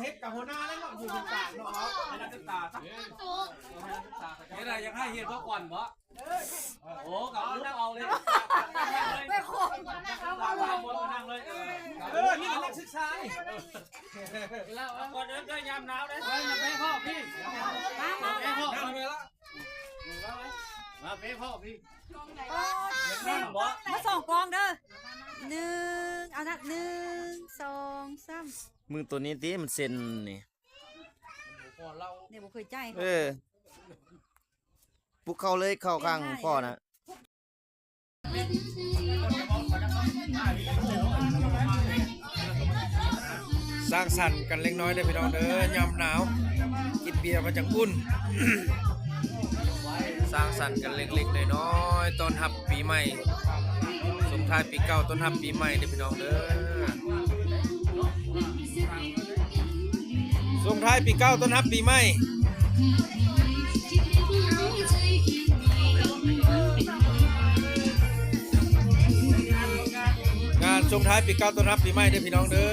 ເຮັດກັບຫົວໜ້າແລ້ວເນາະ ຢູ່ເປັນກາງເນາະ ໃຫ້ນັກສຶກສາຊະ ເຮັດໃດ ຢາກໃຫ້ເຮັດເພາະກ່ອນບໍ່? ໂອ້ ກໍເອົາເລີຍ ໄປຄົນ ນັ່ງເລີຍ ເອີ ນີ້ນັກສຶກສານີ້ ເອົາກ່ອນເດີ ຍາມໜາວເດ້ ໄປ ມາ ໄປພໍ່ພີ່ ມາ ມາ ໄປພໍ່ ມາ ມາ ໄປພໍ່ພີ່ ມາສອງກອງເດີ ໜຶ່ງ ເອົານະ ໜຶ່ງ ສອງ ສາມ ມືໂຕນີ້ຕິມັນເຊັນນີ້ ນີ້ບໍ່ເຄີຍຈ່າຍ ເອີ ປຸກເຂົ້າເລີຍ ເຂົ້າຂ້າງພໍ່ນະ ສ້າງສັນກັນເລັກນ້ອຍເດີພີ່ນ້ອງເດີ ຍາມໜາວ ກິນເບຍມັນຈັ່ງອຸ່ນ ສ້າງສັນກັນເລັກໆນ້ອຍໆ ຕ້ອນຮັບປີໃໝ່ ສົ່ງທ້າຍປີເກົ່າ ຕ້ອນຮັບປີໃໝ່ເດີພີ່ນ້ອງເດີ. ສົ່ງທ້າຍປີເກົ່າ ຕ້ອນຮັບປີໃໝ່ ງານສົ່ງທ້າຍປີເກົ່າ ຕ້ອນຮັບປີໃໝ່ເດີພີ່ນ້ອງເດີ.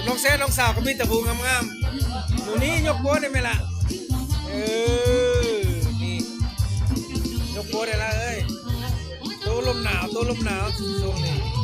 ນ້ອງແຊນ້ອງສາວກໍມີແຕ່ຜູ້ງາມໆ ໝູ່ນີ້ຍົກໂປ້ໄດ້ໄໝລະ? ເອີ ນີ້ ຍົກໂປ້ໄດ້ລະເອີຍ ໂຕລົມໜາວ ໂຕລົມໜາວ ຊ່ວງນີ້.